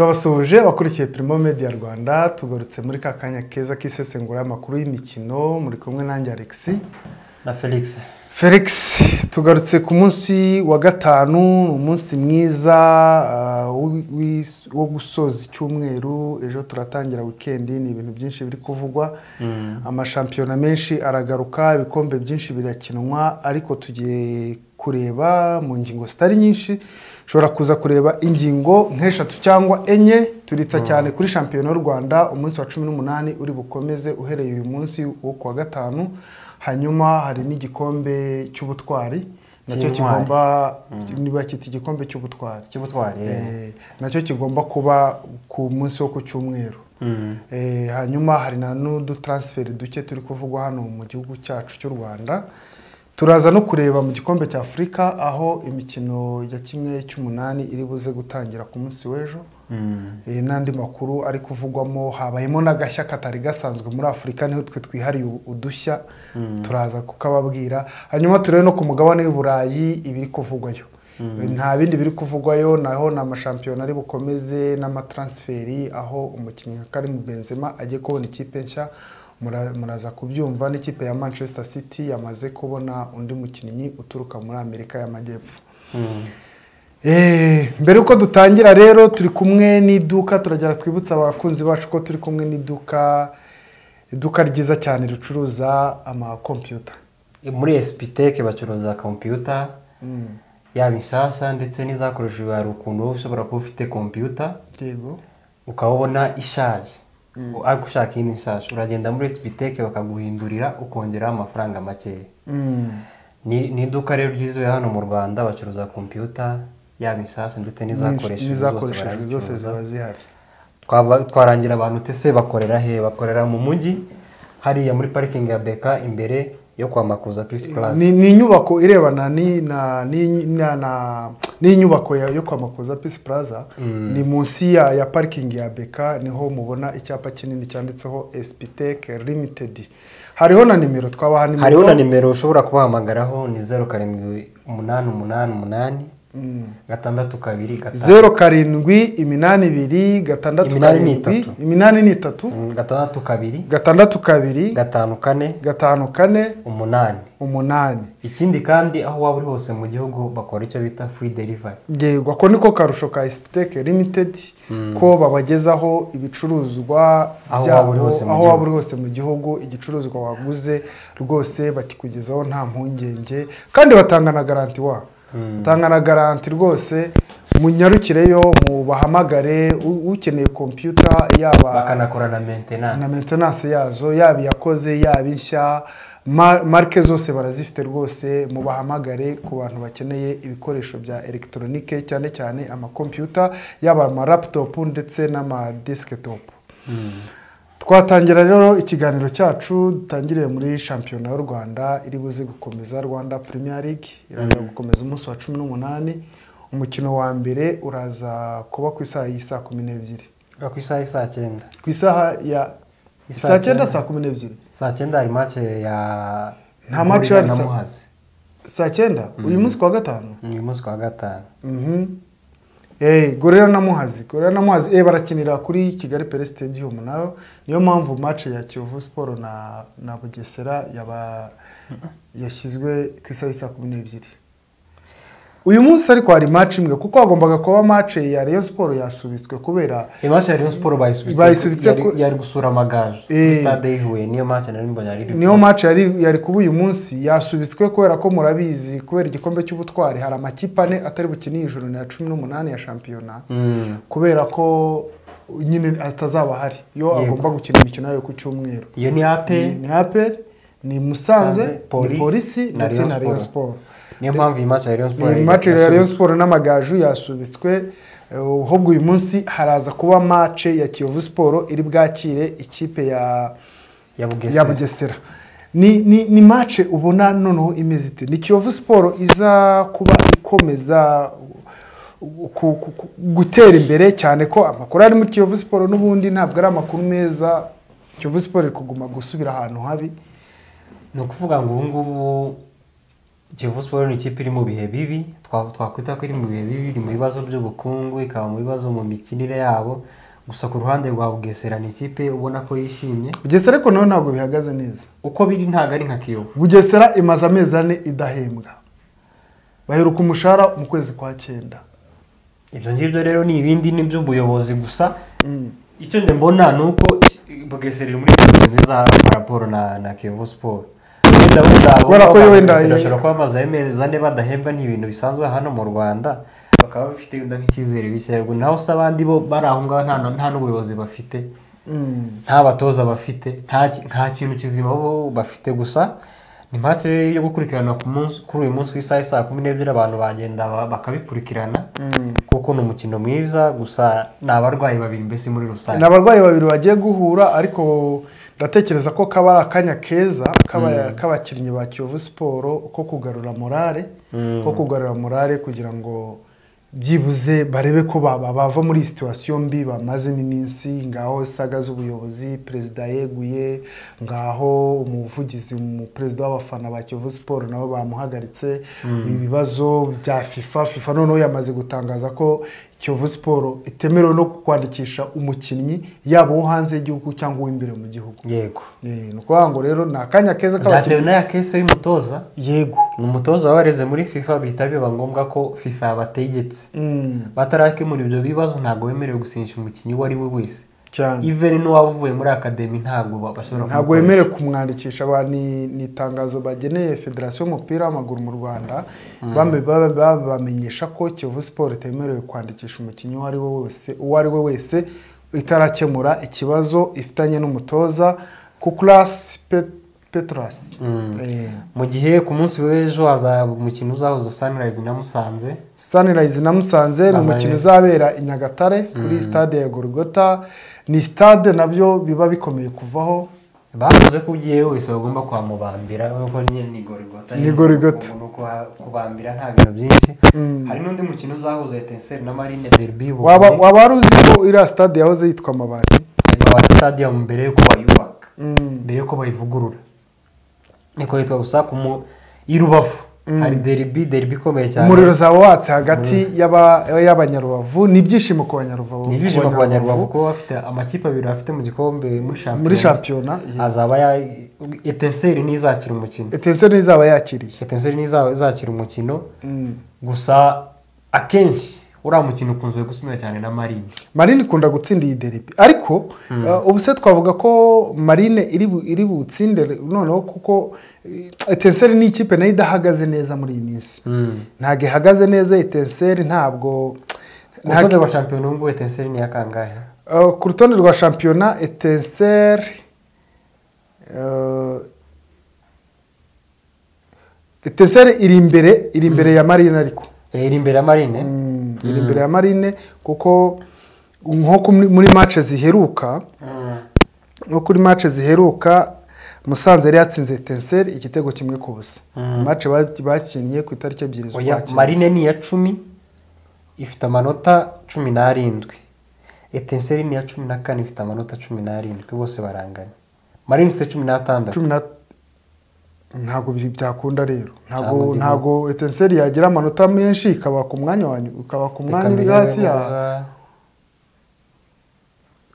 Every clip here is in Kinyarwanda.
Turabasuhuje abakurikiye Primo Media Rwanda, tugarutse muri ka kanya keza k'isesengura amakuru y'imikino. Muri kumwe nanjye Alexis na Felix. Felix, tugarutse ku munsi wa gatanu, umunsi mwiza wo gusoza icyumweru. Ejo turatangira weekend, ni ibintu byinshi biri kuvugwa. Amashampiyona menshi aragaruka, ibikombe byinshi birakinwa, ariko tugiye kureba mu ngingo zitari nyinshi. Ushobora kuza kureba ingingo nk'eshatu cyangwa enye. Turitsa cyane kuri shampiyona y'u Rwanda, umunsi wa 18 uri bukomeze uhereye uyu munsi wo kuwa gatanu. Hanyuma hari n'igikombe cy'ubutwari nacyo kigomba, niba cyita igikombe cy'ubutwari, nacyo kigomba kuba ku munsi wo ku cyumweru. Hanyuma hari na n'udu transfer duke turi kuvugwa hano mu gihugu cyacu cy'u Rwanda. Turaza no kureba mu gikombe cya Afurika aho imikino ya 1/8 iri buze gutangira ku munsi w'ejo. N'andi makuru ari kuvugwamo, habayemo n'agashya katari gasanzwe muri Afurika, niho twe twihariye udushya, turaza kukababwira. Hanyuma turebe no ku mugabane w'i Burayi ibiri kuvugwayo. Nta bindi biri kuvugwayo, naho na amashampiyona ari bukomeze n'amatransferi, aho umukinnyi nka Karim Benzema agiye kubona ikipe nshya. Muraza kubyumva. N'ikipe ya Manchester City yamaze kubona undi mukinnyi uturuka muri Amerika y'Amajyepfo. Mbere uko dutangira rero, turi kumwe n'iduka. Turagera twibutsa abakunzi bacu ko turi kumwe n'iduka, iduka ryiza cyane ricuruza amakompiyuta. Muri SPTech bacuruza kompiyuta, yaba inshyashya ndetse n'izakoreshejwe. Hari ukuntu ushobora kuba ufite kompiyuta ukabona ishaje, ariko ushaka iyindi nshyashya, uragenda muri SPTech bakaguhindurira, ukongeraho amafaranga makeya. Ni iduka rero ryizewe hano mu Rwanda, bacuruza kompiyuta yaba inshyashya ndetse n'izakoreshejwe, zose ziba zihari. Twarangira abantu tese bakorera he? Bakorera mu mujyi hariya muri parikingi ya Beka, imbere yo kwa Makuza Peace Plaza. Ni inyubako irebana n'inyubako yo kwa Makuza Peace Plaza. Ni munsi ya parikingi ya Beka, niho mubona icyapa kinini cyanditseho SPTech Limited. Hariho na nimero twabaha nimero. Hariho na nimero ushobora kubahamagaraho, ni 07 8 8 8 6 2 5 0 7 8 2 6 7 8 3 6 2 6 2 5 4 5 4 8 8. Ikindi kandi, aho waba uri hose mu gihugu bakora icyo bita free delivery. Yego, ako niko karusho ka SPTech Limited, ko babagezaho ibicuruzwa byabo aho waba uri hose mu gihugu. Igicuruzwa waguze rwose bakikugezaho nta mpungenge, kandi batanga na garanti wa batanga na garanti rwose. Munyarukireyo mubahamagare, ukeneye computer, yaba bakanakora na maintenance, na maintenance yazo, yaba yakoze yaba inshya, marke zose barazifite rwose. Mubahamagare ku bantu bakeneye ibikoresho bya electronique, cyane cyane ama computer, yaba ama laptop ndetse n'ama desktop. Twatangira rero ikiganiro cyacu, dutangiriye muri shampiyona y'u Rwanda iri buze gukomeza. Rwanda Premier League iraza gukomeza umunsi wa 18. Umukino wa mbere uraza kuba ku isaha y'isa 12. Ku isaha y'isa 9. Ku isaha ya saa 9, saa 12. Saa 9 hari match ya nta match ya saa 9 uyu munsi kwa gatanu. Uyu munsi kwa gatanu. Gorilla na Muhazi, Gorilla na Muhazi barakinira kuri Kigali Pele Stadium nayo. Niyo mpamvu match ya Kiyovu Sport na Bugesera yaba yashyizwe ku isaha y'isa 12. Uyu munsi ariko hari match imwe, kuko hagombaga kuba match ya Rayon Sport yasubitswe kubera match ya Rayon Sport bayisubitse, yari gusura Amagaju kuri stade y'Ihuye. Niyo match nari mbonye ari niyo match yari kuba uyu munsi, yasubitswe kubera ko murabizi, kubera igikombe cy'ubutwari hari amakipe ane atari bukine ijoro na 18 ya shampiyona, kubera ko nyine atazaba hari yo agomba gukina imikino yayo ku cyumweru. Iyo ni APR, ni APR, ni Musanze, ni Polisi ndetse na Rayon Sport. Niyo mpamvu iyi match ya Rayon Sport, iyi match ya Rayon Sport n'Amagaju yasubitswe. Ahubwo uyu munsi haraza kuba match ya Kiyovu Sport iri bwakire ikipe ya Bugesera. Ni match ubona noneho imeze ite? Ni Kiyovu Sport iza kuba ikomeza gutera imbere, cyane ko amakuru ari muri Kiyovu Sport n'ubundi ntabwo ari amakuru meza. Kiyovu Sport iri kuguma gusubira ahantu habi. Ni ukuvuga ngo ubu ngubu Kiyovu Sport ni ikipe iri mu bihe bibi, twakwita ko iri mu bihe bibi, iri mu bibazo by'ubukungu, ikaba mu bibazo mu mikinire yabo. Gusa ku ruhande rwa Bugesera ni ikipe ubona ko yishimye. Bugesera ariko nayo ntabwo bihagaze neza. Uko biri ntabwo ari nka Kiyovu. Bugesera imaze amezi 4 idahembwa. Baheruka umushahara mu kwezi kwa 9. Ibyo ngibyo rero ni ibindi ni by'ubuyobozi gusa. Icyo njye mbona ni uko Bugesera iri muri position nziza raporo na Kiyovu Sport. Kubera ko wenda bashobora kuba bamaze amezi 4 badahembwa, ni ibintu bisanzwe hano mu Rwanda, bakaba bafite wenda nk'icyizere bishya. Naho se abandi bo bari aho ngaho nta n'ubuyobozi bafite, nta batoza bafite, nta kintu kizima bo bafite. Gusa ni match yo gukurikirana ku munsi, kuri uyu munsi w'isaha saa 12 abantu bagenda bakabikurikirana, kuko ni umukino mwiza. Gusa ni abarwayi babiri mbese muri rusange, ni abarwayi babiri bagiye guhura, ariko ndatekereza ko kaba ari akanya keza k'abakinnyi ba Kiyovu Sport ko kugarura morale, ko kugarura morale kugira ngo byibuze barebe ko bava muri situation mbi bamazemo iminsi. Ngaho saga z'ubuyobozi, perezida yeguye, ngaho umuvugizi mu perezida w'abafana ba Kiyovu Sport nabo bamuhagaritse, ibibazo bya FIFA noneho yamaze gutangaza ko Kiyovu Sport itemerewe no kwandikisha umukinnyi yaba uwo hanze y'igihugu cyangwa uw'imbere mu gihugu. Yego. Ni ukuvuga ngo rero ni akanya keza k'abakinnyi. Byatewe na kese y'umutoza. Yego. Ni umutoza wabareze muri FIFA, bihita biba ngombwa ko FIFA yabategetse. Batarakemura ibyo bibazo ntabwo wemerewe gusinyisha umukinnyi uwo ari we wese. Cyane. Even n'uwaba uvuye muri academy ntabwo bashobora ntabwo wemerewe kumwandikisha. Ni itangazo bageneye Federasiyo y'umupira w'amaguru mu Rwanda, babamenyesha ko Kiyovu Sport itemerewe kwandikisha umukinnyi uwo ari we wese itarakemura ikibazo ifitanye n'umutoza Kukulas Petras. Mu gihe ku munsi w'ejo hazaba umukino uzahuza Sunrise na Musanze. Sunrise na Musanze ni umukino uzabera i Nyagatare kuri stade ya Gorigota. Ni stade nabyo biba bikomeye kuvaho. Bavuze ko ugiye wese bagomba kwamubambira, kuko nyine ni Gorigota. Ni Gorigota. Kubambira nta bintu byinshi. Hari n'undi mukino uzahuza Etincelle na Marine Derby. Waba wari uzi ko iriya stade yahoze yitwa Amabati? Amabati stadium mbere yuko bayubaka, mbere yuko bayivugurura. Niko yitwa. Gusa i Rubavu hari derby ikomeye cyane. Umuriro uzaba watse hagati y'abanyarubavu. Ni ibyishimo ku banyarubavu. Ni ibyishimo ku banyarubavu kuko bafite amakipe abiri afite mu gikombe muri shampiyona. Azaba ya Etincelle nizakira umukino. Etincelle nizaba yakiriye. Etincelle nizakira umukino. Gusa akenshi uriya mukino ukunzwe gutsindwa cyane na Marine. Marine ikunda gutsinda iyi derby, ariko ubu se twavuga ko Marine iri butsinde noneho, kuko Etincelle ni ikipe nayo idahagaze neza muri iyi minsi. Ntabwo ihagaze neza Etincelle, ntabwo. Ku rutonde rwa shampiyona ubu ngubu Etincelle ni iya kangahe? Ku rutonde rwa shampiyona Etincelle iri imbere ya Marine, ariko iri imbere ya Marine. Iri imbere ya Marine kuko nko muri match ziheruka, nko kuri match ziheruka Musanze yari yatsinze Etincelle igitego 1-0. Match bakinnye ku itariki 2 z'Ukwakira. Marine ni iya 10 ifite amanota 17. Etincelle ni iya 14 ifite amanota 17, bose barangana. Marine ifite 16. Ntabwo byakunda rero. Ntabwo Etincelle yagira amanota menshi ikaba ku mwanya wanyu, ikaba ku mwanya uri hasi ya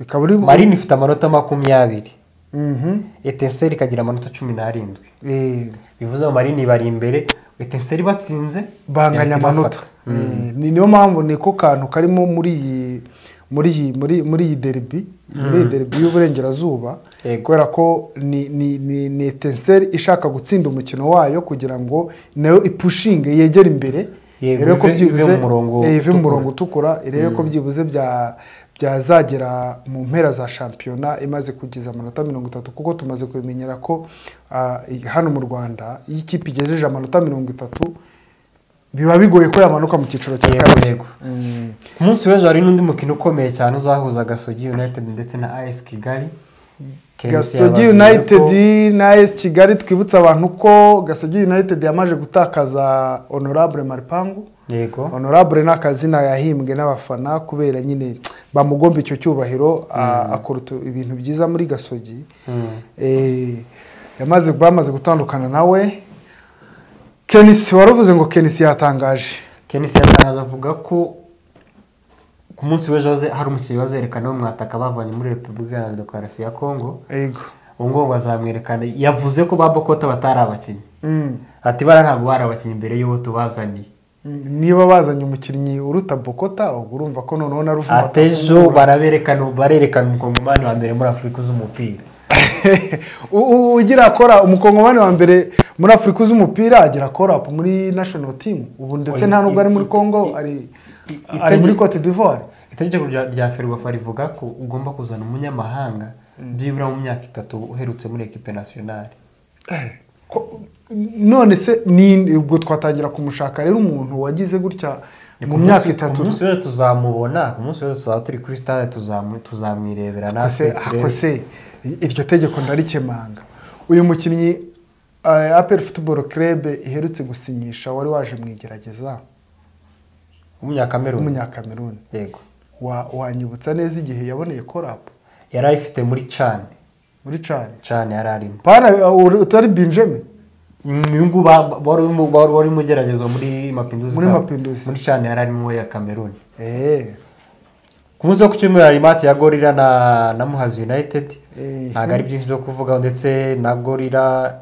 ikaba uri. Marine ifite amanota 20. Etincelle ikagira amanota 17. Bivuze ngo Marine bari imbere, Etincelle batsinze banganya amanota. Ni niyo mpamvu niko kantu karimo muri iyi derby, muri derby y'uburengerazuba, kubera ko ni Etincelle ishaka gutsinda umukino wayo kugira ngo nayo ipushinge yegere imbere, irebe ko byibuze ive mu murongo utukura, irebe ko byibuze byazagera mu mpera za shampiyona imaze kugeza amanota 30, kuko tumaze kubimenyera ko hano mu Rwanda iyo ikipe igejeje amanota 30 biba bigoye ko yamanuka mu cyiciro cya kabiri. Ku munsi w'ejo hari n'undi mukino ukomeye cyane uzahuza Gasogi United ndetse na AS Kigali. Gasogi United na AS Kigali, twibutsa abantu ko Gasogi United yamaze gutakaza Honorable Maripangu. Yego. Honorable ni akazina yahimbwe n'abafana kubera nyine bamugomba icyo cyubahiro, akora ibintu byiza muri Gasogi. Bamaze gutandukana nawe. Kenisi waravuze ngo Kenisi yatangaje. Kenisi yatangaje avuga ko ku munsi w'ejo hari umukinnyi bazerekana w'umwataka bavanye muri Repubulika ya Demokarasi ya Kongo. Yego. Uwo ngo bazamwerekana, yavuze ko ba Bokota batari abakinnyi. Ati bara ntabwo bari abakinnyi mbere y'uwo tubazaniye. Niba bazanye umukinnyi uruta Bokota ubwo urumva ko noneho na Ruvumba atejo baraberekana, barerekana umukongomani wa mbere muri Afurika z'umupira. Ugira akora umukongomani wa mbere muri Afurika z'umupira agira akora muri national team ubu, ndetse nta nubwo ari muri Congo, ari muri Cote d'Ivoire. Itegeko rya Ferwafa rivuga ko ugomba kuzana umunyamahanga byibura mu myaka 3 uherutse muri equipe nationale. None se ni ubwo twatangira kumushaka rero umuntu wagize gutya mu myaka 3? Umunsi wese tuzamubona, umunsi wese tuzaba turi kuri stade tuzamwirebera natwe. Akose iryo tegeko ndarikemanga. Uyu mukinnyi APR Football Club iherutse gusinyisha wari waje mu igerageza Umunyakameruni. Yego. Wanyibutsa neza igihe yaboneye call-up? Yari ayifite muri CHAN. Muri CHAN. CHAN yari arimo. Pana utari Benjamin? Uyu nguyu wari mugeragezo muri Mapinduzi. Muri Mapinduzi. Muri CHAN yari arimo ya Cameroon. Ku munsi wo ku cyumweru hari match ya Gorilla na Muhazi United. Ntabwo ari byinshi byo kuvuga, ndetse na Gorilla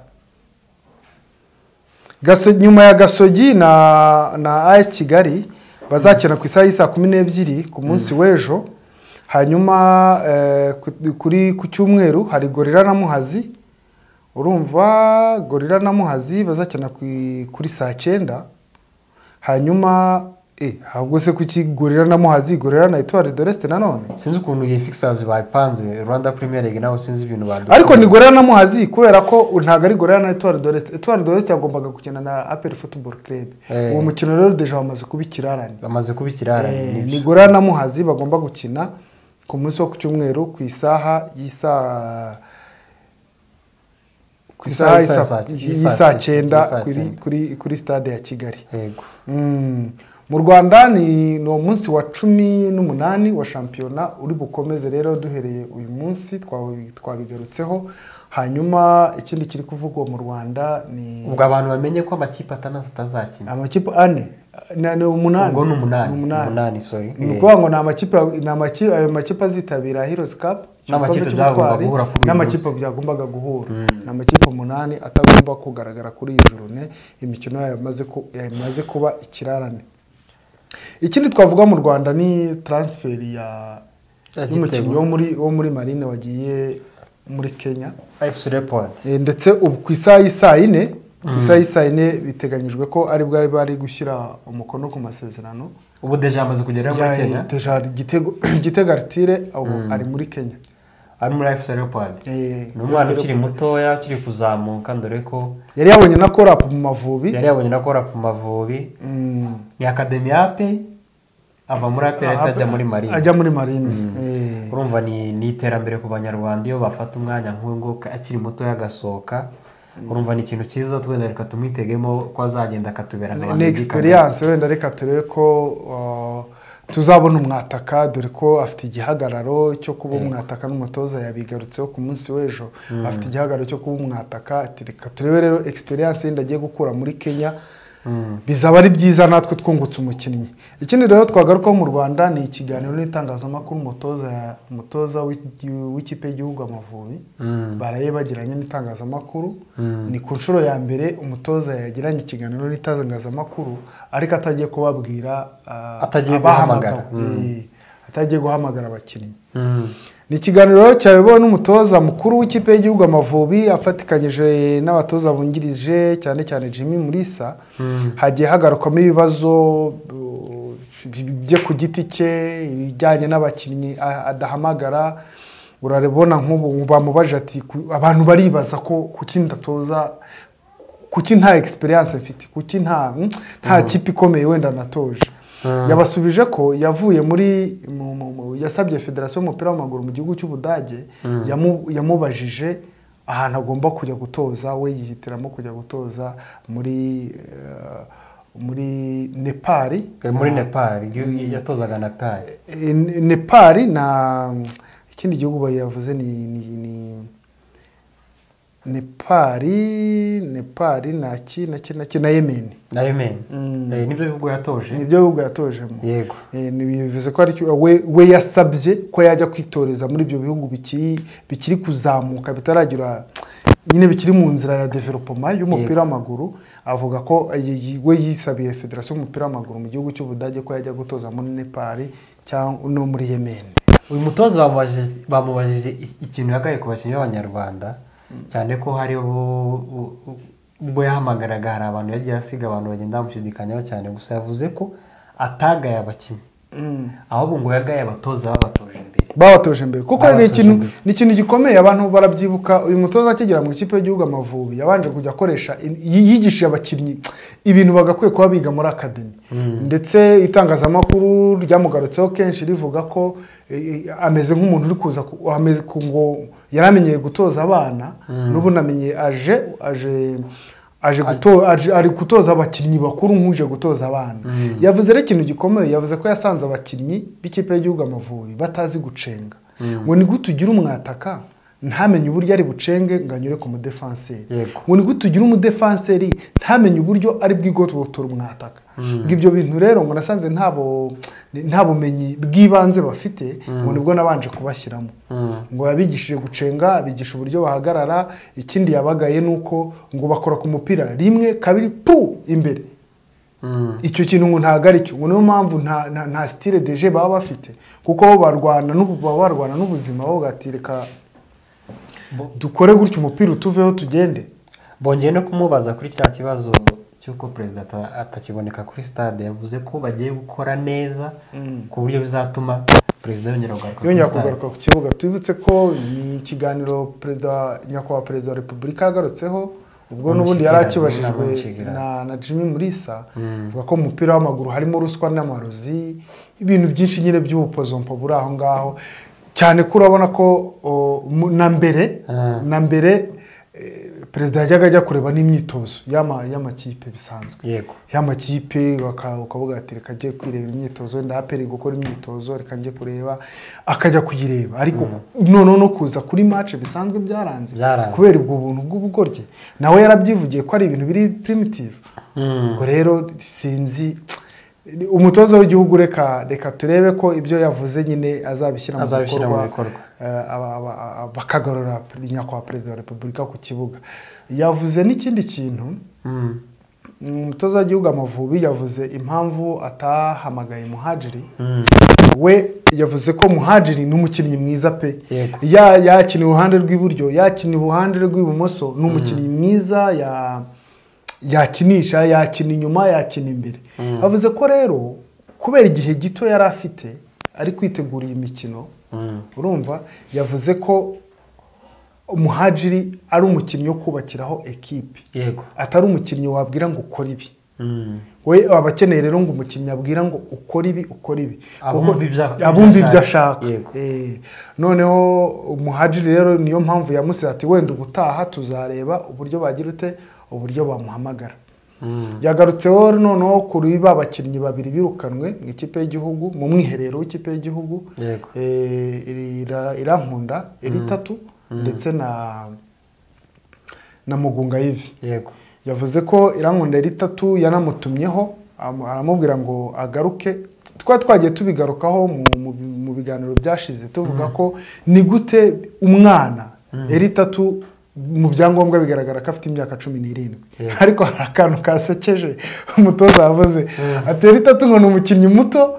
nyuma ya Gasogi na AS Kigali bazakina ku isaha y'isa 12 ku munsi w'ejo. Hanyuma kuri ku cyumweru hari Gorilla na Muhazi. Urumva Gorilla na Muhazi bazakina kuri saa 9. Hanyuma ahubwo se kuki Gorilla na Muhazi, Gorilla na Etoile de l'Est nanone? Sinzi ukuntu iyi fixers bayipanze Rwanda Premier League, naho sinzi ibintu badu. Ariko ni Gorilla na Muhazi kubera ko ntago ari Gorilla na Etoile de l'Est. Etoile de l'Est yagombaga gukina na APR Football Club. Uwo mukino rero deja bamaze kuba ikirarane. Bamaze kuba ikirarane. Ni Gorilla na Muhazi bagomba gukina ku munsi wo ku cyumweru ku isaha y'isa ku isaha y'isa 9 kuri stade ya Kigali. Yego. Mu Rwanda ni uwo munsi wa 18 wa shampiyona uri bukomeze rero duhereye uyu munsi twabigarutseho. Hanyuma ikindi kiri kuvugwa mu Rwanda ni ubwo abantu bamenye ko amakipe 6 atazakina. Amakipe 4 ni 8. Ubwo ni 8 sorry. Ni ukuvuga ngo ni amakipe ayo makipe azitabira Heroes Cup n'amakipe byagombaga guhura kuri n'amakipe byagombaga guhura. Ni amakipe 8 atagomba kugaragara kuri iyi journée, imikino yayo yamaze kuba ikirarane. Ikindi twavuga mu Rwanda ni transfer ya y'umukinnyi wo muri Marine wagiye muri Kenya, AFC Leopards. Ndetse ubu ku isaha y'isa 4, ku isaha y'isa 4 biteganyijwe ko ari bwo bari gushyira umukono ku masezerano. Ubu deja amaze kugera muri Kenya. Deja Gitego Artire ubu ari muri Kenya. Ari muri AFC Leopards. Ni umwana ukiri mutoya ukiri kuzamuka, dore ko yari yabonye na call-up mu Mavubi. Yari yabonye na call-up mu Mavubi. Ni Academy APR, ava muri APR ajya muri Marine. Ajya muri Marine. Urumva ni iterambere ku Banyarwanda iyo bafata umwanya nk'uwo ngo akiri mutoya agasohoka. Urumva ni ikintu cyiza, twenda reka tumwitegemo ko azagenda akatubera nka ni experience, wenda reka turebe ko tuzabona umwataka, dore ko afite igihagararo cyo kuba umwataka n'umutoza yabigarutseho ku munsi w'ejo. Afite igihagararo cyo kuba umwataka, ati reka turebe rero experience yindi agiye gukura muri Kenya. Bizaba ari byiza natwe twungutse umukinnyi. Ikindi rero twagarukaho mu Rwanda ni ikiganiro n'itangazamakuru umutoza w'ikipe y'igihugu Amavubi baraye bagiranye n'itangazamakuru. Ni ku nshuro ya mbere umutoza yagiranye ikiganiro n'itangazamakuru ariko atagiye kubabwira, atagiye guhamagara, atagiye guhamagara abakinnyi. Ni ikiganiro cyayobowe n'umutoza mukuru w'ikipe y'igihugu Amavubi afatikanyije n'abatoza bungirije cyane cyane Jimmy Mulisa. Hagiye hagarukwamo ibibazo bye ku giti cye, ibijyanye n'abakinnyi adahamagara. Urarebona nk'ubu bamubaje ati abantu baribaza ko kuki ndatoza, kuki nta experience mfite, kuki nta kipe ikomeye wenda natoje. Yabasubije ko yavuye muri yasabye Federasiyo y'umupira w'amaguru mu gihugu cy'Ubudage, yamubajije ahantu agomba kujya gutoza, we yihitiramo kujya gutoza muri Nepal. Muri Nepal yatozaga Nepal. Nepal na ikindi gihugu bayavuze ni Nepali na Yemen. Na Yemen. Nibyo bihugu yatoje. Nibyo bihugu yatojemo. Yego. Bivuze ko ari we yasabye ko yajya kwitoreza muri ibyo bihugu bikiri kuzamuka bitaragira nyine bikiri mu nzira ya development y'umupira w'amaguru. Avuga ko we yisabiye Federation y'umupira w'amaguru mu gihugu cy'Ubudage ko yajya gutoza muri Nepal cyangwa no muri Yemen. Uyu mutoza bamubajije ikintu yagaye ku bakinnyi b'Abanyarwanda cyane ko hari ubwo yahamagaraga hari abantu yagiye asiga abantu bagenda bamushidikanyaho cyane, gusa yavuze ko atagaye abakinnyi ahubwo ngo yagaye abatoza babatoje imbere kuko ni ikintu gikomeye abantu barabyibuka. Uyu mutoza akigera mu ikipe y'igihugu Amavubi yabanje kujya akoresha yigishije abakinnyi ibintu bagakwiye kuba biga muri academy, ndetse itangazamakuru ryamugarutseho kenshi rivuga ko ameze nk'umuntu uri kuza ameze ngo yaramenyeye gutoza abana n'ubu namenye aje ari gutoza abakinnyi bakuru nk'uje gutoza abana. Yavuze rero ikintu gikomeye, yavuze ko yasanze abakinnyi b'ikipe y'igihugu Amavubi batazi gucenga, ngo ni gute ugira umwataka ntamenye uburyo ari bucenge ngo anyure ku mudefanseri, ngo ni gute ugira umudefanseri ntamenye uburyo ari bwigobotora umwataka. Ngo ibyo bintu rero ngo nasanze nta bumenyi bw'ibanze bafite, ngo nibwo nabanje kubashyiramo. Ngo yabigishije gucenga, abigisha uburyo bahagarara. Ikindi yabagaye nuko ngo bakora ku mupira rimwe kabiri pu imbere. Icyo kintu ngo ntago ari cyo, ngo niyo mpamvu nta style de jeu baba bafite, kuko bo barwana barwana n'ubuzima bo gatireka dukore gutyo umupira utuveho tugende. Bongeye no kumubaza kuri kiriya kibazo cy'uko perezida atakiboneka kuri stade, yavuze ko bagiye gukora neza ku buryo bizatuma perezida yongera kugaruka ku kibuga. Tubibutse ko ni ikiganiro perezida nyakubahwa perezida wa Repubulika yagarutseho ubwo n'ubundi yari akibajijwe na Jimmy Mulisa, avuga ko umupira w'amaguru harimo ruswa n'amarozi, ibintu byinshi nyine by'ubupozompo buri aho ngaho cyane ko urabona ko na mbere perezida yajyaga ajya kureba n'imyitozo y'amakipe bisanzwe. Yego. Y'amakipe ukavuga ati reka njye kwireba imyitozo, wenda APR gukora imyitozo reka njye kureba, akajya kuyireba, ariko noneho no kuza kuri match bisanzwe byaranze kubera ubwo buntu bw'ubugoryi. Nawe yarabyivugiye ko ari ibintu biri primitive. Ubwo rero sinzi umutoza w'igihugu, reka turebe ko ibyo yavuze nyine azabishyira mu bikorwa, bakagarura nyakubahwa perezida wa Repubulika ku kibuga. Yavuze n'ikindi kintu, umutoza w'igihugu Amavubi yavuze impamvu atahamagaye Muhajiri. We yavuze ko Muhajiri ni umukinnyi mwiza pe, yakina uruhande rw'iburyo, yakina uruhande rw'ibumoso, ni umukinnyi mwiza, yakinisha, yakina inyuma, yakina imbere. Avuze ko rero kubera igihe gito yari afite ari kwitegura iyi mikino, urumva yavuze ko Muhajiri ari umukinnyi wo kubakiraho ekipe, atari umukinnyi wabwira ngo ukora ibi. We abakeneye rero ngo umukinnyi abwira ngo ukora ibi ukora ibi, abumva ibyo ashaka. Noneho Muhajiri rero niyo mpamvu yamusize ati wenda ubutaha tuzareba uburyo bagira ute uburyo bamuhamagara. Yagarutseho noneho kuri ba bakinnyi babiri birukanwe mu ikipe y'igihugu, mu mwiherero w'ikipe y'igihugu, Irankunda Eritatu ndetse na Mugunga Yves. Yego. Yavuze ko Irankunda Eritatu yanamutumyeho aramubwira ngo agaruke. Twagiye tubigarukaho mu biganiro byashize tuvuga ko ni gute umwana Eritatu mu byangombwa bigaragara ko afite imyaka 17, ariko hari akantu kasekeje umutoza yavuze ati Eritatu ngo ni umukinnyi muto,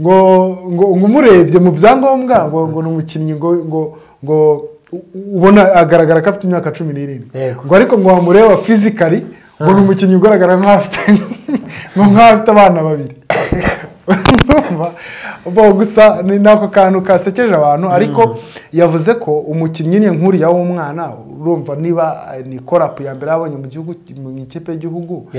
ngo umurebye mu byangombwa ngo ni umukinnyi ngo ubona agaragara ko afite imyaka 17, ngo ariko ngo wamureba physically ngo ni umukinnyi ugaragara nk'aho afite abana babiri. Gusa ni nako kantu kasekeje abantu, ariko yavuze ko umukinnyi ni nkuriya w'umwana, urumva niba ni korapu ya mbere abonye mu gihugu mu ikipe y'igihugu,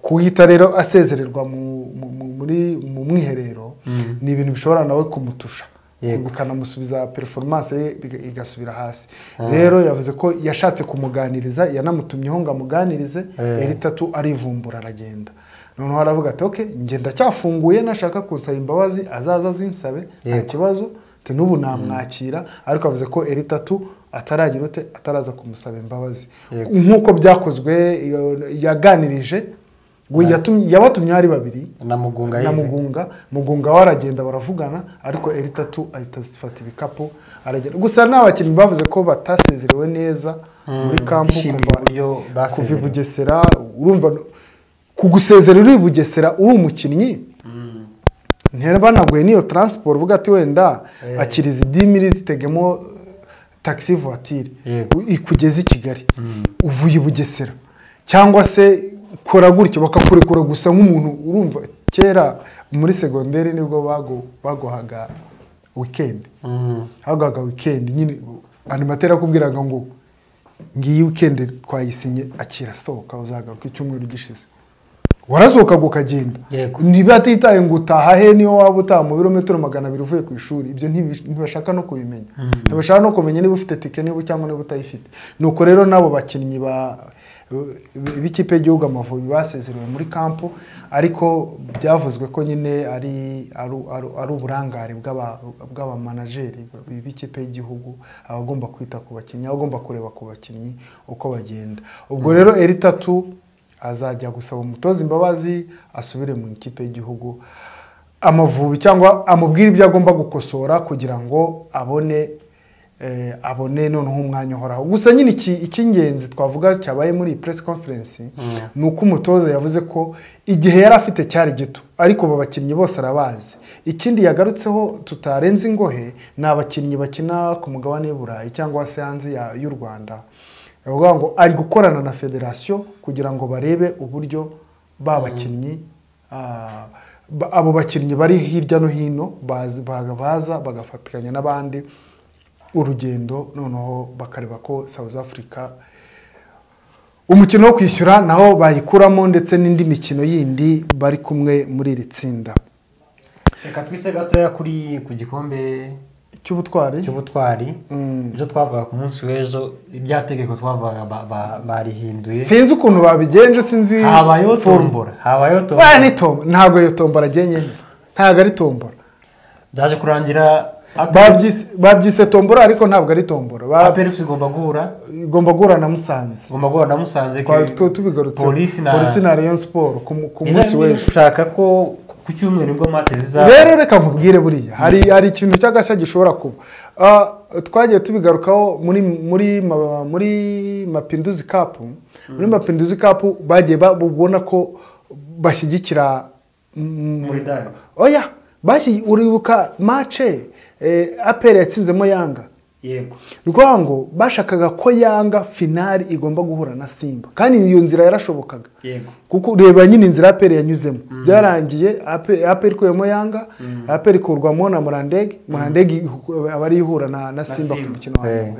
kuhita rero asezererwa mu mwiherero ni ibintu bishobora nawe kumutusha bikanamusubiza performance ye igasubira hasi. Rero yavuze ko yashatse kumuganiriza, yanamutumyeho ngo amuganirize, Eritatu arivumbura aragenda. Noneho aravuga ati okay, njye ndacyafunguye, nashaka kunsaba imbabazi azaza azinsabe nta kibazo, N'ubu namwakira, ariko avuze ko Eritatu ataragira ute ataraza kumusaba imbabazi nk'uko byakozwe. Yaganirije yabatumye ari babiri na Mugunga, Mugunga waragenda baravugana, ariko Eritatu ahita afata ibikapu aragenda. Gusa n'abakinnyi bavuze ko batasezerewe neza muri kampu kuva i Bugesera. Urumva kugusezera uri i Bugesera uri umukinnyi ntibanaguye n'iyo transport, uvuga ati wenda akiriza idimiri zitegemo taxi voiture ikugeza i Kigali uvuye i Bugesera, cyangwa se kora gutyo bakakurekura gusa nk'umuntu. Urumva kera muri segonderi nibwo baguhaga weekend, baguhaga weekend nyine animateur akubwiraga ngo ngiyi weekend twayisinye, akira sohoka uzagaruka icyumweru gishize. Warasohokaga ukagenda, niba atitaye ngo utaha he, niyo waba utaha mu birometero 200 uvuye ku ishuri, ibyo ntibashaka no kubimenya. Ntibashaka no kumenya niba ufite tike niba cyangwa niba utayifite. Nuko rero nabo bakinnyi b'ikipe y'igihugu Amavubi basezerewe muri kampu, ariko byavuzwe ko nyine ari uburangare bw'abamanageri b'ikipe y'igihugu, abagomba kwita ku bakinnyi, abagomba kureba ku bakinnyi uko bagenda. Ubwo rero Eritatu azajya gusaba umutoza imbabazi asubire mu ikipe y'igihugu Amavubi, cyangwa amubwire ibyo agomba gukosora kugira ngo abone noneho umwanya uhoraho. Gusa nyine icy'ingenzi twavuga cyabaye muri press conference ni uko umutoza yavuze ko igihe yari afite cyari gito, ariko abo bakinnyi bose arabazi. Ikindi yagarutseho tutarenze ingohe ni abakinnyi bakina ku mugabane w'i Burayi cyangwa se hanze y'u Rwanda. Yavuga ngo ari gukorana na federasiyo kugira ngo barebe uburyo babakinnyi abo bakinnyi bari hirya no hino baza bagafatikanya n'abandi urugendo, noneho bakareba ko South Africa umukino wo kwishyura naho bayikuramo, ndetse n'indi mikino yindi bari kumwe muri iri tsinda. Reka twise gatoya kuri ku gikombe cy'ubutwari ibyo twavuga ku munsi w'ejo, ibyategeko twavugaga barihinduye, sinzi ukuntu babigenje, sinzi habayeho tombora, ntabwo iyo tombora agenye, ntabwo ari tombora, byaje kurangira babyise tombora ariko ntabwo ari tombora. APR igomba guhura na Musanze, tubigarutse Polisi na Rayon Sport ku munsi w'ejo. Ushaka ko ku cyumweru nibwo match zizaba. Rero reka nkubwire, buriya hari ikintu cy'agashya gishobora kuba. Twagiye tubigarukaho muri Mapinduzi Cup. Muri Mapinduzi Cup bagiye babona ko bashyigikira muri dayo. Oya, uribuka match APR yatsinzemo Yanga. Yego. Ni ngo bashakaga ko Yanga finali igomba guhura na Simba, kandi iyo nzira yarashobokaga. Yego. Kuko reba nyine inzira APR yanyuzemo. Byarangiye APR ikuyemo Yanga, APR ikurwamo na Murandege, Murandege abari ihura na Simba ku mukino wa nyuma.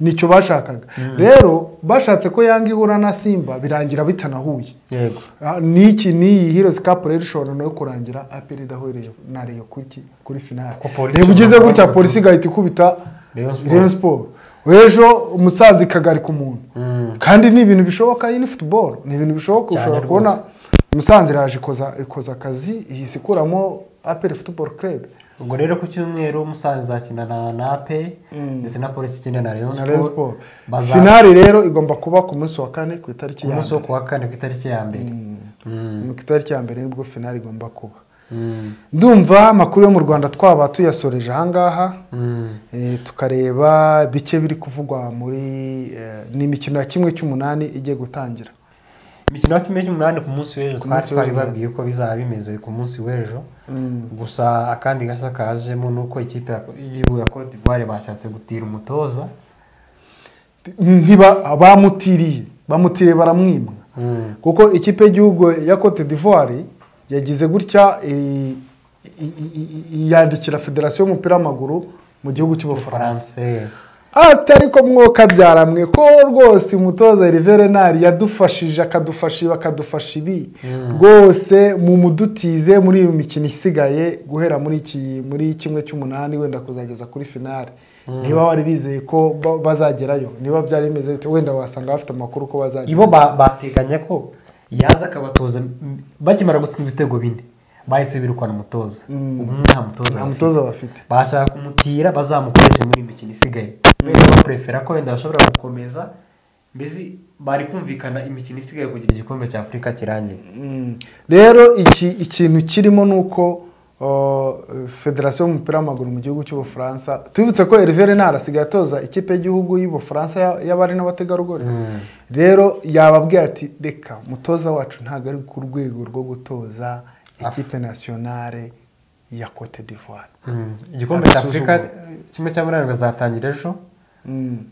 Nicyo bashakaga. Rero bashatse ko Yanga ihura na Simba birangira bitanahuye. Yego. Niki ni Heroes Cup rero ishobora no kurangira APR idahuriye na Rayon kuri finali. Reba ugeze gutya Polisi igahita ikubita Rayon Sport. Ejo Musanze ikagarika umuntu. Kandi ni ibintu bishoboka, iyi ni football, ni ibintu bishoboka. Ushobora kubona Musanze iraje ikoza akazi ihise ikuramo APR Football Club. Ubwo rero ku cyumweru Musanze izakina na APR ndetse na Polisi ikina na Rayon Sport. Finali rero igomba kuba ku munsi wa kane ku itariki ya mbere. Ku wa kane ku itariki ya mbere. Ku itariki ya mbere nibwo finali igomba kuba. Ndumva amakuru yo mu Rwanda twaba tuyasoreje ahangaha, tukareba bike biri kuvugwa muri ni imikino ya 1/8 igiye gutangira. Imikino ya 1/8 ku munsi w'ejo twari babwiye ko bizaba bimeze ku munsi w'ejo. Gusa akandi gashya kajemo nuko ikipe y'igihugu ya Cote d'Ivoire bashatse gutira umutoza, ntiba bamutiriye baramwimwa. Kuko ikipe y'igihugu ya Cote d'Ivoire yagize gutya yandikira federasiyo y'umupira w'amaguru mu gihugu cy'Ubufaransa. Ati ariko mwoka byaramwe ko rwose umutoza Hervé Renard yadufashije akadufasha ibi rwose mu mudutize muri iyo mikino isigaye guhera muri 1/8 wenda kuzageza kuri finale. Niba wari bizeye ko bazagerayo, niba byari bimeze bite wenda wasanga bafite amakuru ko bazagerayo. Ibo bateganya ko yaza akabatoza bakimara gutsinda ibitego bine bahise birukana umutoza. Ubu nta mutoza bafite. Bashaka Baramutira bazamukoreshe muri imikino isigaye. Wenda baprefera ko wenda bashobora gukomeza, mbese bari kumvikana imikino isigaye kugira igikombe cya Afurika kirangiye. Rero ikintu kirimo nuko Federasiyo y'umupira w'amaguru mu gihugu cy'Ubufaransa, tubibutse ko Hervé Renard asigaye atoza ikipe y'igihugu y'Ubufaransa y'abari n'abategarugori. Rero yababwiye ati reka mutoza wacu ntabwo ari ku rwego rwo gutoza ikipe nationale ya Cote d'Ivoire. Igikombe cya Afurika kimwe cya munani bazatangira ejo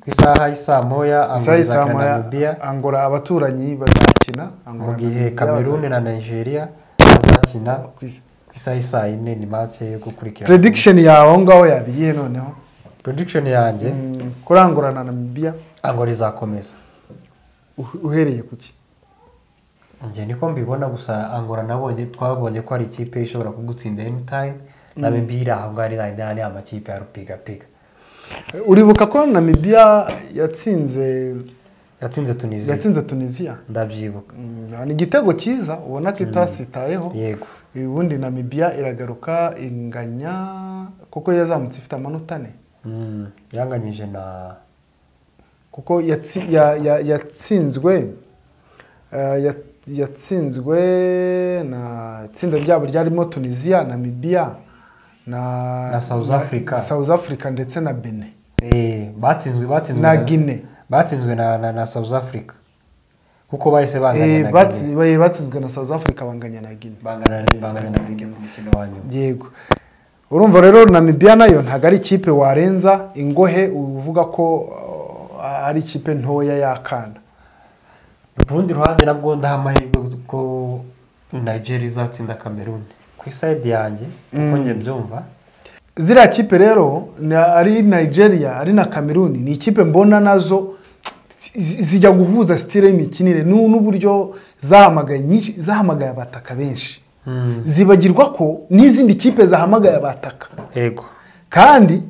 ku isaha y'isaa moya, Angola izakina na Namibia. Angola abaturanyi bazakina, mu gihe Cameroon na Nigeria bazakina ku isaha y'isaa yine. Ni match yo gukurikira. Prediction yawe aho ngaho yabiye noneho? Prediction yanjye kuri Angola na Namibia, Angola izakomeza. Uhereye kuki? Njye niko mbibona, gusa Angola nabonye twabonye ko ari ikipe ishobora kugutsinda anytime. Namibia iri aho ngaho, ni amakipe ya rupigapiga. Uribuka ko Namibia yatsinze Tunisia. Yatsinze Tunisia, ndabyibuka. Ni igitego cyiza ubona ko itasitayeho. Yego. Ubundi Namibia iragaruka inganya, kuko yazamutse ifite amanota 4. Yanganyije na kuko yatsinzwe yatsinzwe na itsinda ryabo ryarimo Tunisia, Namibia na South Africa. South Africa ndetse na Benin. Batsinzwe na Guinea. Batsinzwe na South Africa. Kuko bahise banganya na Guinea. Batsinzwe na South Africa banganya na Guinea. Banganya na Guinea mu mukino wa nyuma. Yego. Urumva rero Namibia nayo ntago ari ikipe warenza ingohe uvuga ko ari ikipe ntoya yakana. Urundi ruhande nabwo ndaha amahirwe ko Nigeria izatsinda Cameroon. Ku side yanjye uko nge mbyumva, ziriya kipe rero ari Nigeria ari na Cameroon ni ikipe mbona nazo zijya guhuza style y'imikinire n'uburyo zahamagaye nyinshi, zahamagaye abataka benshi. Zibagirwa ko n'izindi kipe zahamagaye abataka. Yego. Kandi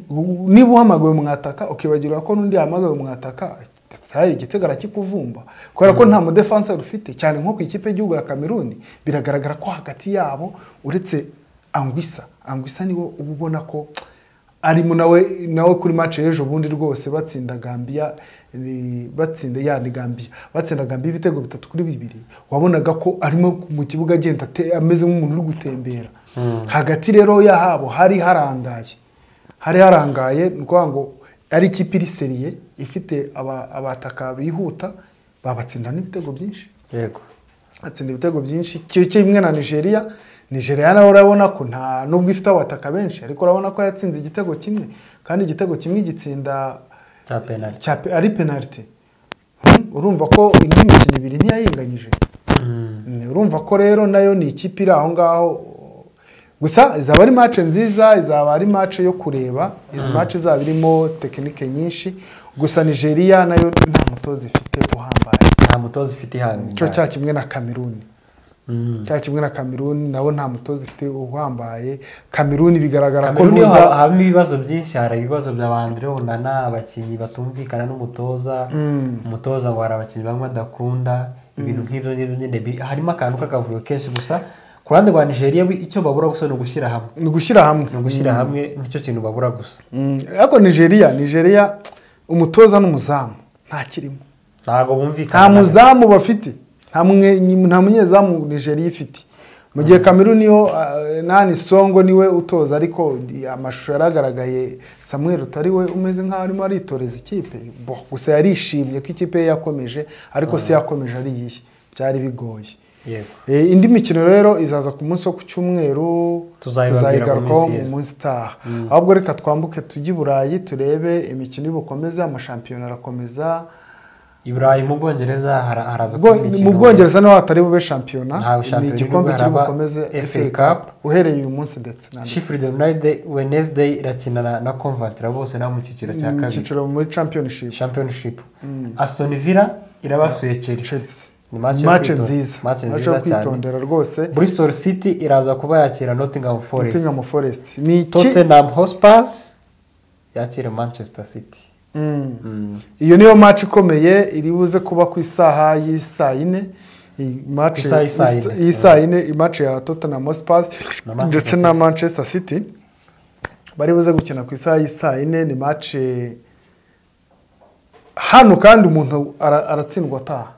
niba uhamagaye umwataka ukibagirwa ko n'undi yahamagaye umwataka, igitego arakikuvumba kubera ko nta mudefenseur ufite, cyane nko ku ikipe y'igihugu ya Cameroon biragaragara ko hagati yabo uretse Anguissa niwe uba ubona ko arimo nawe kuri match y'ejo bundi rwose batsinda Gambia, batsinda ya ni Gambia, batsinda Gambia ibitego 3-2, wabonaga ko arimo mu kibuga agenda ameze nk'umuntu uri gutembera. Hagati rero yahabo hari harangaye ni ngo ari ikipe iri seriye ifite abataka bihuta, babatsinda n'ibitego byinshi. Yego. Atsinda ibitego byinshi kimwe na Nigeria. Nigeria nawe urabona ko nta nubwo ifite abataka benshi, ariko urabona ko yatsinze igitego kimwe, kandi igitego kimwe gitsinda cya penalty, ari penalty. Urumva ko indi mikino ibiri ntiyayinganyije. Urumva ko rero nayo ni ikipe iri aho ngaho. Gusa izaba ari match nziza, izaba ari match yo kureba, match izaba irimo tekinike nyinshi. Gusa Nigeria nayo nta mutoza ifite uhambaye. Nta mutoza ifite ihambaye. Cyo cya kimwe na Cameroon. Cya kimwe na Cameroon nabo nta mutoza ifite uhambaye. Cameroon bigaragara ko nuza habamo ibibazo byinshi, hari ibibazo bya Andre Onana, abakinyi batumvikana n'umutoza, umutoza ngo hari abakinyi bamwe adakunda, ibintu nk'ibyo nyine harimo akantu k'akavuyo kenshi. Gusa ku ruhande rwa Nigeria icyo babura gusa ni ugushyira hamwe. Ni ugushyira hamwe. Ni ugushyira hamwe nicyo kintu babura gusa. Ariko Nigeria umutoza n'umuzamu nta kirimo. Ntago bumvikana. Nta muzamu bafite. Nta munyezamu Nigeria ifite. Mu gihe Cameroon yo nani Songo niwe utoza, ariko amashusho yaragaragaye Samuel utari we umeze nkaho arimo aritoreza ikipe. Gusa yarishimye ko ikipe ye yakomeje, ariko se yakomeje ari iyihe. Byari bigoye. Yego. Indi mikino rero izaza ku munsi wo ku cyumweru, tuzayigarukaho mu munsi utaha. Ahubwo reka twambuke tujye i Burayi turebe imikino ibukomeza, amashampiyona arakomeza. I Burayi mu Bwongereza haraza kuba imikino. Mu Bwongereza naho hatari bube shampiyona, ni igikombe kiri bukomeze FA Cup uhereye uyu munsi ndetse na Sheffield United Wednesday irakina na Coventry bose na mu cyiciro cya kabiri. Cyiciro muri Championship. Aston Villa irabasuye Chelsea. Ni match nziza, match yo kwitondera rwose. Bristol City iraza kuba yakira Nottingham Forest. Nottingham Forest ni Tottenham Hotspur yakira Manchester City. Iyo niyo match ikomeye iri buze kuba ku isaha y'isaa 4, match y'isaa 4, match ya Tottenham Hotspur ndetse na Manchester City. Bari buze gukina ku isaha y'isaa 4, ni match hano kandi umuntu aratsindwa ataha.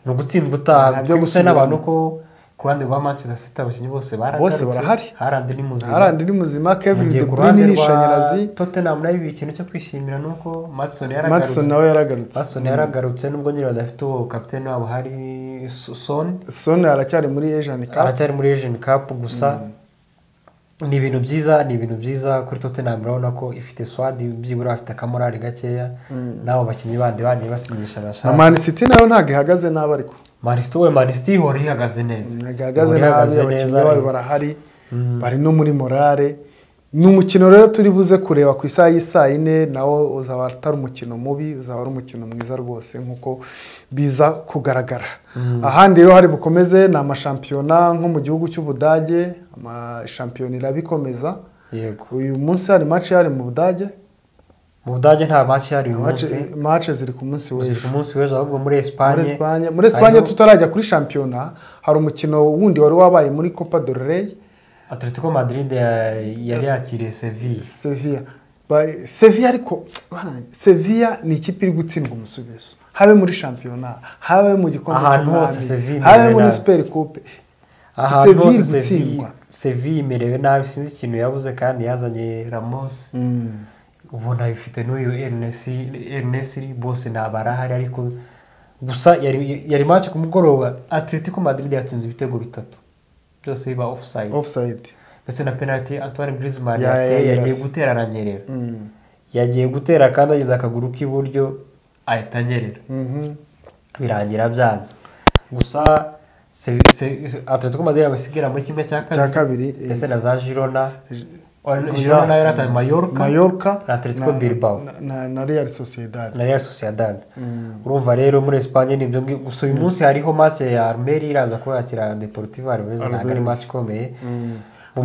Ni ugutsindwa utaha byo n'abantu ko ku ruhande rwa Manchester City abakinnyi bose bose barahari. Haaland ni muzima. Haaland ni muzima, Kevin De Bruyne ni ishanyarazi. Tottenham nayo ikintu cyo kwishimira nuko Maddison nawe yaragarutse. Maddison yaragarutse nubwo nyine badafite uwo kapiteni wabo hari Son. Son aracyari muri Asian Cup. Aracyari muri Asian Cup gusa. Ni ibintu byiza, ni ibintu byiza kuri Tottenham. Urabona ko ifite swadi byibura afite akamorali gakeya nabo bakinnyi bandi bagiye basinyisha bashaka. Man City nayo ntago ihagaze nabi ariko Man City ihora ihagaze neza. Ihagaze nabi, abakinnyi bayo barahari, bari no muri morale. Ni umukino rero turi buze kureba ku isaha y'isaa 4, nawo uzaba atari umukino mubi, uzaba ari umukino mwiza rwose nkuko biza kugaragara. Ahandi rero hari bukomeze ni amashampiyona nko mu gihugu cy'Ubudage, amashampiyona irabikomeza. Yego. Uyu munsi hari match yari mu Budage. Mu Budage nta match yari uyu munsi. Match ziri ku munsi w'ejo. Ziri ku munsi w'ejo ahubwo muri Espagne. Muri Espagne tutarajya kuri shampiyona, hari umukino wundi wari wabaye muri Copa del Rey. Atletico Madrid yari yakiriye Sevilla. Sevilla ariko Sevilla ni ikipe iri gutsindwa umusubizo. Habe muri shampiyona, habe mu gikombe cy'umwami, habe muri Super Coupe. Ahantu hose Sevilla imerewe nabi, sinzi ikintu yabuze kandi yazanye Ramos. Ubona bifite n'uyu Ernest bose nabarahari ariko gusa yari match ku mugoroba. Atletico Madrid yatsinze ibitego 3. Byose biba offside. Ndetse na penalty Antoine Griezmann yagiye gutera aranyerera. Yagiye gutera kandi ageze akaguru k'iburyo ahita anyerera. Birangira byanze. Gusa Atletico Madrid abasigera muri kimwe cya kabiri ndetse na za Girona. Girona yarataye Mallorca na Atletico Bilbao na Real Sociedad. Na Real Sociedad. Urumva rero muri Espagne nibyo gusa uyu munsi hariho match ya Almeria iraza kuba yakira Deportivo Alaves, ntabwo ari match ikomeye. Mu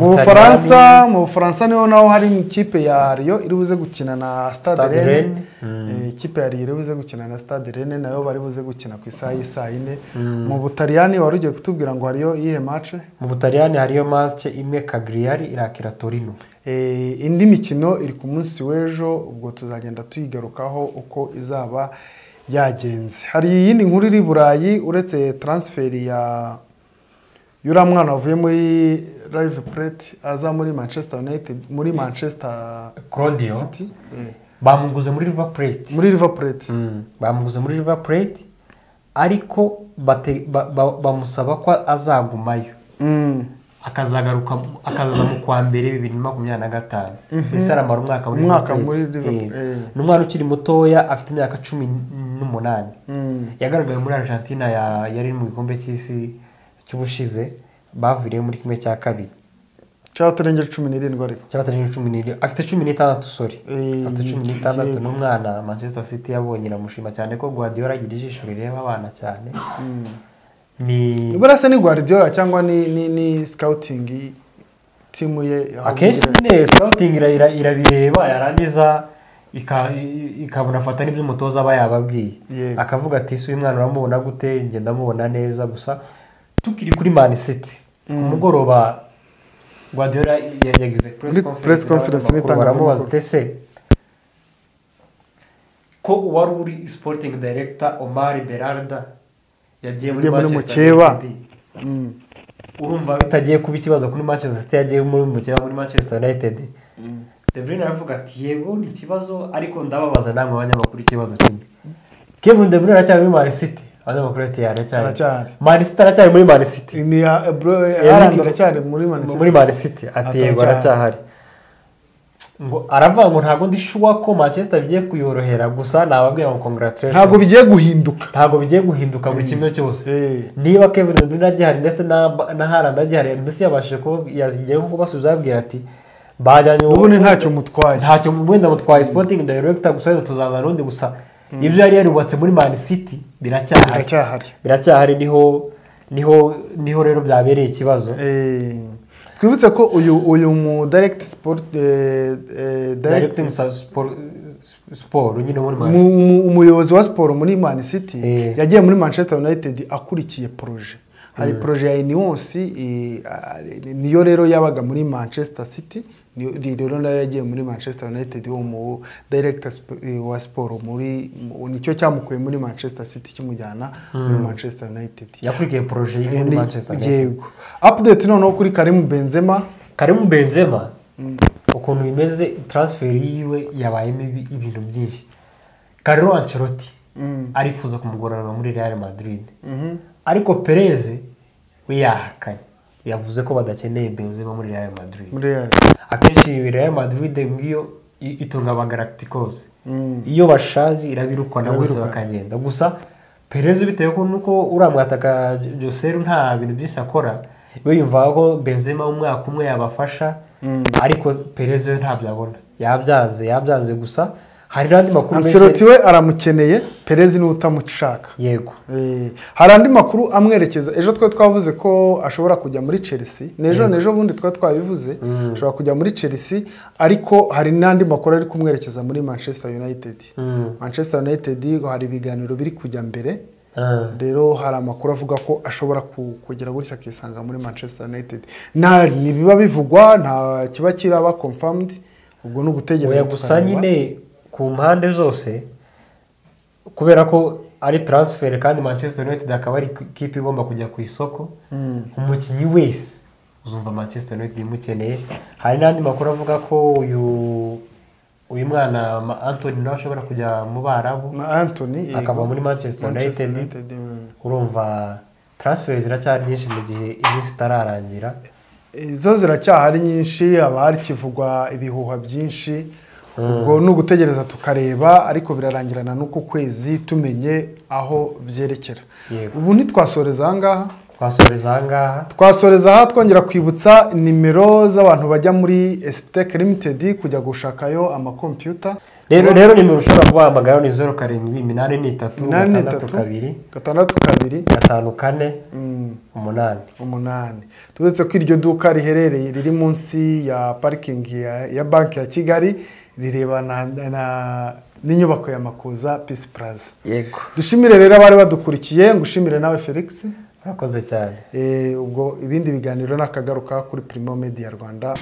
Bufaransa niho naho hari ikipe ya Rio iri buze gukina na Stade Rennes. Ikipe ya Rio iri buze gukina na Stade Rennes nayo bari buze gukina ku isaha y'isaa 4. Mu Butaliyani wari ugiye kutubwira ngo hariyo iyihe match? Mu Butaliyani hariyo match imwe, Cagliari irakira Torino. Indi mikino iri ku munsi w'ejo, ubwo tuzagenda tuyigarukaho uko izaba yagenze. Hari iyindi nkuru iri Burayi uretse transfer ya yura mwana wavuye muri River Plate aza muri Manchester United, muri Manchester Claudio City. Bamuguze muri River Plate. Muri River Plate. Bamuguze muri River Plate ariko bamusaba ko azagumayo. Akazagaruka akazaza mu kwa mbere 2025. Mbese aramara umwaka muri River Plate. Ni umwana ukiri mutoya afite imyaka 18. Yagaragaye muri Argentina yari mu gikombe cy'isi cy'ubushize, baviriye muri kimwe cya kabiri. Cyatarengeje 17 ariko. Cyatarengeje 17, afite 16 sorry. Afite 16 n'umwana Manchester City yabonye iramushima cyane ko Guardiola agira ijisho rireba abana cyane. Ni burasa ni Guardiola cyangwa ni scouting team ye. Akenshi nyine scouting irabireba yarangiza ikabona afata n'ibyo umutoza aba yababwiye. Akavuga ati uyu mwana uramubona gute, njye ndamubona neza. Gusa tukiri kuri Man City ku mugoroba Guardiola yagize press conference n'itangazamakuru tese ko uwari uri sporting director Omar Berrada yagiye muri Manchester United. Urumva bitagiye kuba ikibazo kuri Manchester City, yagiye muri mukeba muri Manchester United. De Bruyne aravuga ati yego ni ikibazo ariko ndababaza namwe abanyamakuru ikibazo kimwe. Kevin De Bruyne aracyari muri Man City. Abanyamakuru ati aracyari. Man City aracyari muri Man City. Ni Haaland aracyari muri Man City. Muri Man City ati yego aracyahari. Ngo aravuga ngo ntago ndi sure ko Manchester bigiye kuyorohera, gusa nababwiye ngo congratulations. Ntago bigiye guhinduka. Ntago bigiye guhinduka buri kimwe cyose. Niba Kevin De Bruyne agihari ndetse na Haaland agihari, mbese yabashije ko yagiye kubasubiza ababwira ati bajyanye ubundi ntacyo mutwaye. Ntacyo wenda mutwaye sporting director gusa tuzaza rundi gusa. Ibyo yari yarubatse muri Man City biracyahari. Biracyahari niho rero byabereye ikibazo. Twibutse ko uyu mu direct sport directing sport nyine muri Man City, umuyobozi wa sport muri Man City yagiye muri Manchester United akurikiye projet. Hari projet ya Ineos niyo rero yabaga muri Manchester City, Rero nayo yagiye muri Manchester United, uwo mu director wa siporo muri nicyo cyamukuye muri Manchester City kimujyana muri Manchester United. Yakurikiye projet ye muri Manchester United. Yego. Update noneho kuri Karim Benzema. Karim Benzema ukuntu bimeze, transfer yiwe yabayemo ibintu byinshi. Carlo Ancelotti arifuza kumugorana muri Real Madrid, ariko Perez we yahakanye, yavuze ko badakeneye Benzema muri Real Madrid. Akenshi Real Madrid ngiyo itunga aba Galacticos, iyo bashaje irabirukana bose bakagenda. Gusa Perez bitewe nuko uramwataka Joselu nta bintu byinshi akora, we yumva ko Benzema umwaka umwe yabafasha, ariko Perez we ntabyo abona, yabyanze. Gusa hari n'andi makuru menshi. Ancelotti we aramukeneye, Perez ni utamushaka. Yego. Hari andi makuru amwerekeza. Ejo twe twavuze ko ashobora kujya muri Chelsea. Nejo bundi twa twabivuze, ashobora kujya muri Chelsea, ariko hari n'andi makuru ari kumwerekeza muri Manchester United. Manchester United hari ibiganiro biri kujya mbere. Rero hari amakuru avuga ko ashobora kugera gutya akisanga muri Manchester United. Nta nibiba bivugwa, nta kiba kiraba confirmed, ubwo no gutegereza. Gusa nyine ku mpande zose, kubera ko ari transfer kandi Manchester United akaba ari kipe igomba kujya ku isoko, umukinnyi wese uzumva Manchester United imukeneye. Hari n'andi makuru avuga ko uyu mwana Anthony nawe ashobora kujya mu Barabu, Anthony akava muri Manchester United. Urumva transfer ziracyari nyinshi mu gihe iminsi itararangira. Izo ziracyahari nyinshi, haba hari kivugwa ibihuha byinshi. Ubwo ni ugutegereza tukareba, ariko birarangirana n'uko kwezi tumenye aho byerekera. Ubu ntitwasoreza aha ngaha. Twasoreza aha twongera kwibutsa nimero z'abantu bajya muri Espitec Limited kujya gushakayo amakompiyuta. Rero nimero ushobora kubahamagara ni 0 7 8 3 6 2 6 2 5 4 8 8. Tubetse ko iryo duka riherereye riri munsi ya parking ya Banki ya Kigali, rirebana n'inyubako ya Makuza Peace Plaza. Yego. Dushimire rero abari badukurikiye, ngushimire nawe Felix. Murakoze cyane. Ubwo ibindi biganiro nakagaruka kuri Primo Media Rwanda.